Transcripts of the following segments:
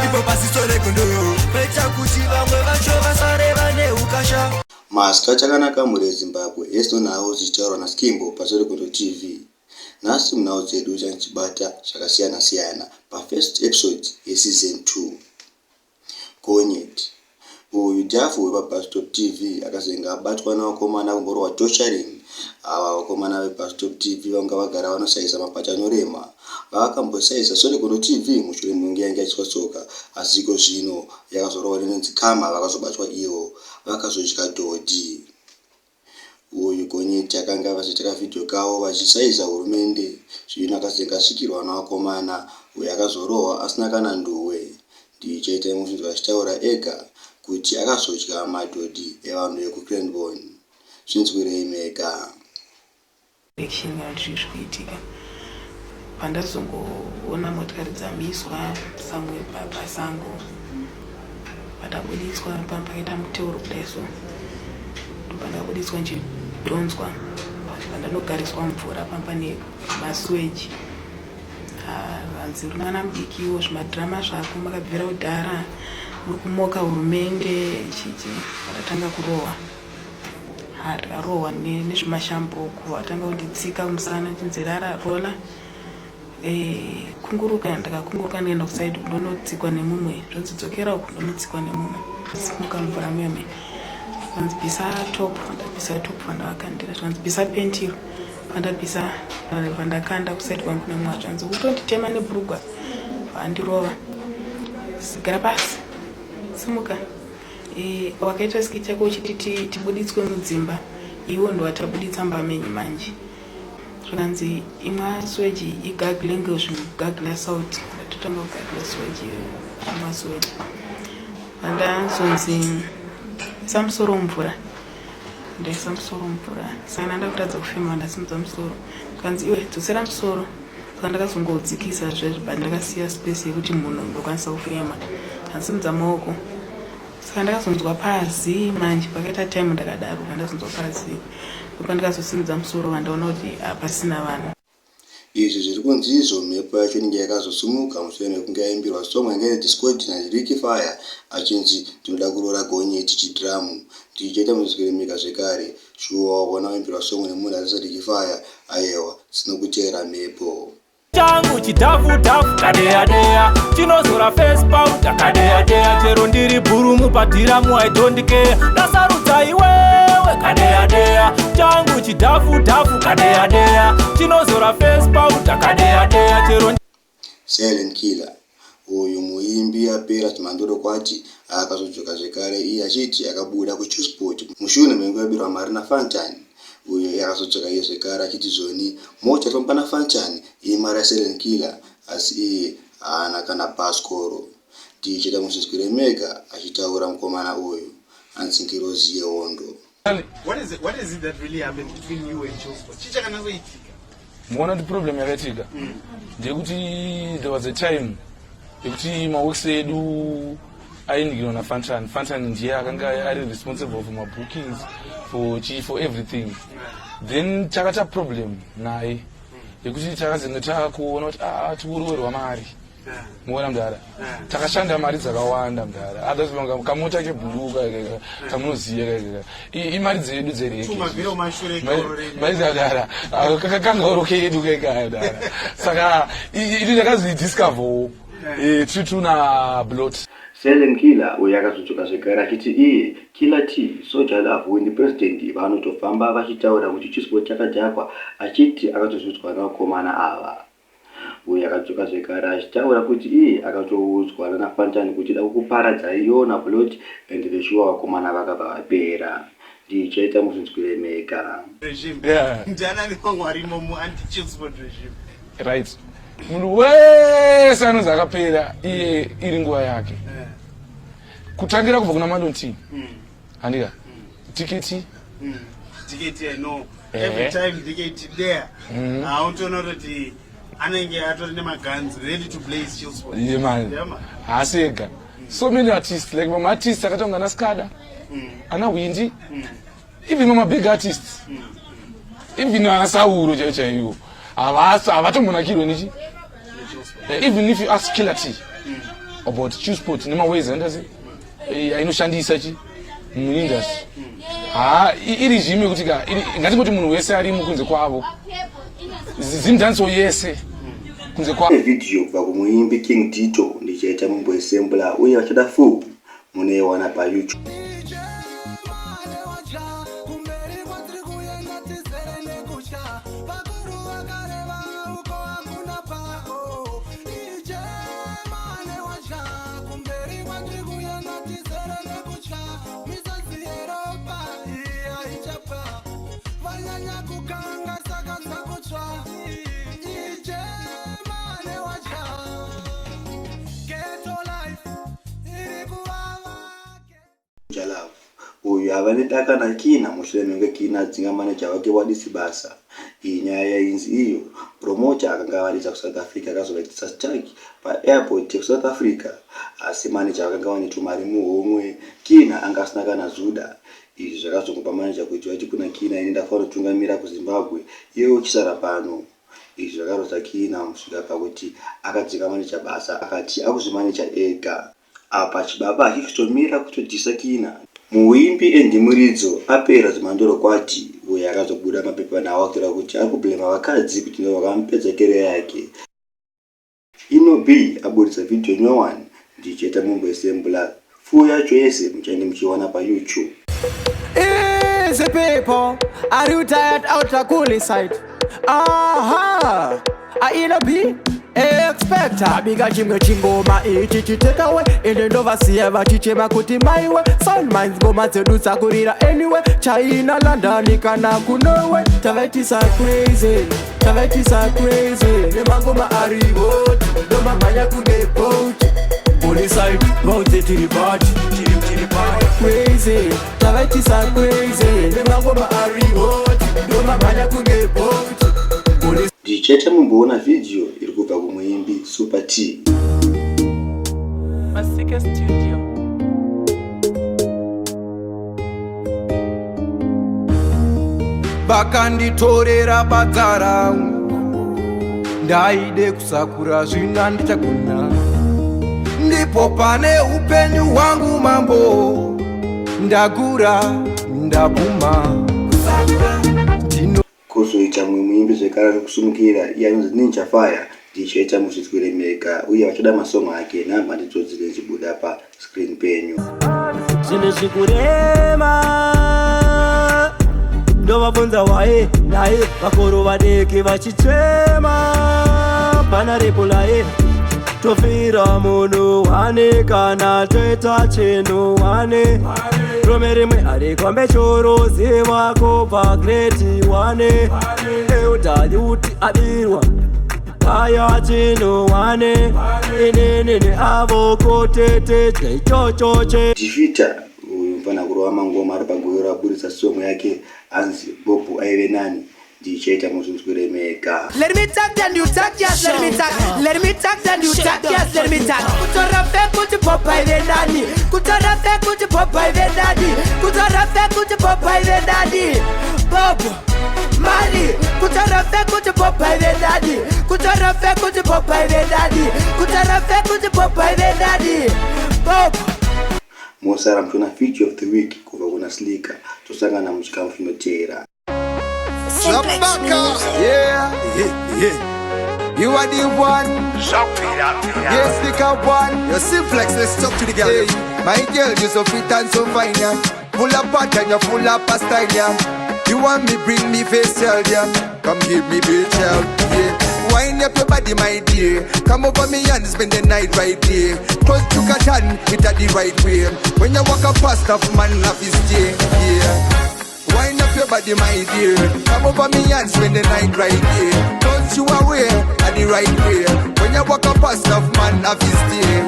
Ipo pasiso regondo Vaita kuti vamwe vacho vasare vane ukasha. Masikati chakanaka mhuri yeZimbabwe yese nhau dzichitaurwa naSkimbo paZveregondo TV. Nhasi munhau dzedu chandichibata zvakasiyana siyana pafirst episode yeseason 2. Gonyeti. Uyu Dhafu wepaBustop TV akazenge abatwa nevakomana kumborohwa torturing. Ava vakomana veBustop TV vanga vagara vanosaisa mapati anorema. Vakambosaisa Solegondo TV mushure mekunge yange yatywa tsoka asi iko zvino yakazorohwa nenonzi Karma vakazobatwa ivo vakazodya dhodhi. Uyu Gonyeti akanga vachiita kavhidhiyo kavo vachisaiza hurumende zvino akazenge asvikirwa nevakomana uyo akazorohwa asina kana nduwe. Ndichaita muchinzwa achitaura ega kuti akazodya madhodhi evanhu vekuCranborne. Zvinzwirei mega. Action kana kuti zvii zvikuitika pandazongoona motikari dzamiswa somewhere pasango pandabuditswa pakaita muteuro kudai so ndopandakabuditswa ndichidhonzwa pandanogariswa mvura pamba nemasuweji. Hanzi uri mwana mudikiwo zvimadhirama zvako makabvira kudhara muri kumoka hurumende chichi vakatanga kurohwa ndikarohwa nezvimashamboko atanga kunditsika kumusana chinzi rara rola eh, kunguruka ndikakunguruka ndikaenda kusaidi ndonotsikwa nemumwe zvonzi dzokera uku ndonotsikwa nemumwe simuka mvura meme zvanzi bvisa top ndabvisa top vandavakandira zvanzi bvisa pentiro Pandabvisa pandakanda kuside kwangu nemumwe zvanzi kutonditema nebhurugwa vandirova gara pasi simuka e, wakaita skit yako uchiti tibuditswe mudzimba iwo ndowatabuditsa mba menyu manje zvakanzi imwa sweji igagle ngezvinhu gagla salt ndatotanga kugagla sweji imwa sweji vandazonzi samusoro mvura Ndaisa musoro mvura saka ndandakutadza kufema ndasimudza musoro kanzi iwe dzosera musoro saka ndakazongodzikisa zvezvo but ndakasiya space yekuti munhu ndokwanisa kufema ndasimudza maoko saka ndakazonzwa pazi manje pakaita time ndakadaro ndakazonzwa pazi ndopandakazosimudza musoro vandaona kuti hapasina vanhu. Izvi zviri kunzi izvo mhepo yacho inenge yakazosimuka mushure mekunge yaimbirwa song yanga ine Discord naRicky Fire achinzi ndinoda kuroora gonyeti chidrum ndichaita music remika zvekare shuwa wakaona waimbirwa song nemunhu akaita saRicky Fire ayewa dzinokuteera mhepo. Changu chidhafu dhafu kadeya deya chinozora face powder kadeya deya chero ndiri bhurumu padhiramu I don't care ndasarudza iwewe kadeya deya changu chidhafu dhafu kadeya deya chinozora face powder kadeya deya chero Silent Killer uyu muimbi apera chimandoro kwati akazodzoka zvekare iye achiti akabuda kuChillspot mushure mekunge abirwa mari naFantan uyo akazodzoka iye zvekare achiti zvoni mota ifamba naFantan imari yaSilent Killer asi iye haana kana bhasikoro. Tichida muzvinzwire mega achitaura mukomana uyu hanzi ngirozi yehondo. What is it, what is it that really happened between you and Chillspot? Chii chakanatsoitika? Muona kuti problem yakaitika ndeyekuti there was a time yekuti maworks edu ainingirwa naFantan. Fantan ndiye akanga ari responsible for mabookings, for chi, for everything. Then takaita problem naye yekuti takazenge takuona kuti ah, tikuroverwa mari. Muona mdara takashanda mari dzakawanda mdara others kamota keblue kamunoziva imari dzedu dzerege kangauro kedu kekaya mdara saka ini ndakazidiscoverwo eh, tiri tuna blot. Silent Killer uyo akazodzoka zvekare achiti iye, Killer T, Soul Jah Love, Windy President vanotofamba vachitaura kuti Chillspot chakadhakwa achiti akatozviudzwa nevakomana ava. Uyu akadzoka zvekare achitaura kuti iye akatoudzwa nana Fantan kuti da kukuparadzai iwe na Blot and zveshuwa vakomana vakabva vapera. Ndichaita muzvinzwire mega. Regime. Yeah. Ndianani vamwe varimo mu anti-Chillspot regime? Right. Munhu wese anonzi akapera iye iri nguva yake. Yeah. Kutangira kubva kuna Malon T. Handika. DKT. DKT, I know. Every time DKT there, hautoona kuti anenge atori nemaguns ready to blaze Chillspot. Yeah man. Yeah, man. Haasi ega. So many artists like mamwe artists akaita kunge ana Skada. Ana Windy. Even mamwe big artists. Even ana Sauro chaiwo chaiwo. Havasi havatombonakirwe nechi. Even if you ask Killer T. About Chillspot nemaways aindasi ainoshandisa chi muindustry. Ha, iri regime yekuti ka ngatingoti munhu wese arimo kunze kwavo, Zimdancehall yese kunze kwavo. Vhidhiyo kubva kumuimbi King Tito ndichaita mumboisembula, uye vachada full munoiwana paYouTube. Kumberi kwatiri kuenda tizere nekutya, vakuru vakareva uko hakuna pao. Ichemane watya, kumberi kwatiri kuenda tizere nekutya, misodzi yeropa iya ichapa, vanyanya kukanga saka dzakutsva. Ichemane watya, ghetto life iri kuvava. Jalove uyu ava nedaka naKina mushure menge Kina adzinga maneja wake Wadisi basa. Iyi nyaya yainzi iyo promoter akanga avaridza kuSouth Africa akazovaitisa stuck paairport yekuSouth Africa, asi maneja vakanga vane tumari muhomwe, Kina anga asina kana zuda. Izvi zvakazongopa maneja kuti vati kuna Kina, "Ini ndafanira kutungamira kuZimbabwe, iwe uchisara pano." Izvi zvakarwadza Kina kusvika pakuti akadzinga maneja basa, akati akuzvimaneja ega. Apa chibaba hachichitomira kutodhisa Kina. Muimbi Andy Muridzo apera zvemandoro kwati, uye akazobuda mapepanhau akutaura kuti ari kublema vakadzi kuti ndivo vakamupedza career yake. Ino B aburitsa vhidhiyo nyowani ndichiita mumboisembula, full yacho yese muchange muchiiwana paYouTube. Easy people, are you tired out the coolie side? Aha, aina B expector abika chimwe chingoma ichi chitekawe, ende ndovasiya vachichema kuti maiwe. Sound Minds, ngoma dzedu dzakurira anyway, China, London kana kuNorway. Tavaitisa crazy, tavaitisa crazy nemangoma ari hot, ndomamhanya kunge Bolt. Poliside vaudze tiri bad, tiri bad crazy, tavaitisa crazy nemangoma ari hot, ndomamhanya kunge Bolt. Ndichaita mumboona vhidhiyo iri kubva kumuimbi Super T. Masike Studio. Vakanditorera badza rangu, ndaide kusakura, zvino handichagona. Ndipo pane upenyu hwangu, mambo, ndagura ndabvuma ndino. Kwozoita mumwe muimbi zvekare ari kusumukira, iye anonzi Ninja Fire. Ndichaita muzvitswire mega, uye vachada masongo ake, nhamba ndidzo dzine dzichibuda pascreen penyu. Zvinhu zvikurema, ndovabvunza waye naye, vakuru vadiki vachichema pana reply, tofira munhu wane kana toita chinhu wane rume rimwe harikombe choro, ziva kubva grade one eudhayuti abirwa paya chinhu wane inini neavo kotetedye ichochoche. Defeater uyu mufana kurova mangoma ari pagoyoro aburitsa song yake hanzi "Bob Aive Nani". Ndichaita muzvinzwire mega. Let me talk, then you talk, yes, let me talk. Let me talk, then you talk, yes, let me talk. Kutora fe kuti Bob aive nani. Kutora fe kuti Bob aive nani. Kutora fe kuti Bob aive nani. Bob Marley. Kutora fe kuti Bob aive nani. Kutora fe kuti Bob aive nani. Kutora fe kuti Bob aive nani. Bob. Mosara muchiona feature of the week kubva kuna Slika. Tosangana muchikamu chinoteera. Simplex Music. Yeah. You are the one. Yes, the one. Your Simplex, let's talk to the girl. Hey, my girl, you so fit and so fine, yeah. Full of pot and you're full of style, yeah. You want me, bring me face, child, yeah. Come give me bitch, child, yeah. Wind up your body, my dear. Come over me and spend the night right there. Close to Catan, it at the right way. When you walk up past, off man, off his day, yeah. Wind up your body, my dear. Come over me and spend the night right there. Don't you away at the right way. When you walk up past, off man, off his day.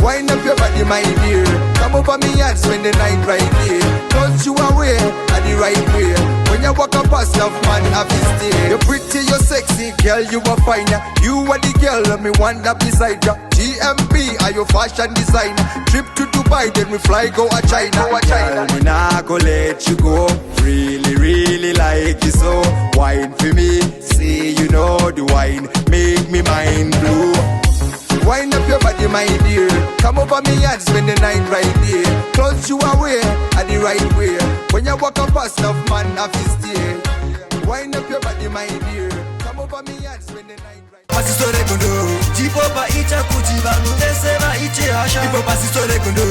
Wind up your body, my dear. Come over me and spend the night right there. Don't you away at the right way. When you walk up past, off man, off his day. You're pretty, you're sexy, girl, you are fine. You are the girl, let me wonder beside you. GMP, are you fashion designer? Trip to Dubai, then we fly go a China. Go a China. Girl, me nah go let you go. Really, really like you so. Wine for me, see you know the wine. Make me mind blue. Wind up your body, my dear. over me and spend the night right there. Clothes you are wear are the right way. When you walk up past enough man have to stay. Wind up your body, my dear. Come over me and spend the night right. Pasiso regondo, ndipo paita kuti vanhu vese vaite hasha. Ipo pasiso regondo.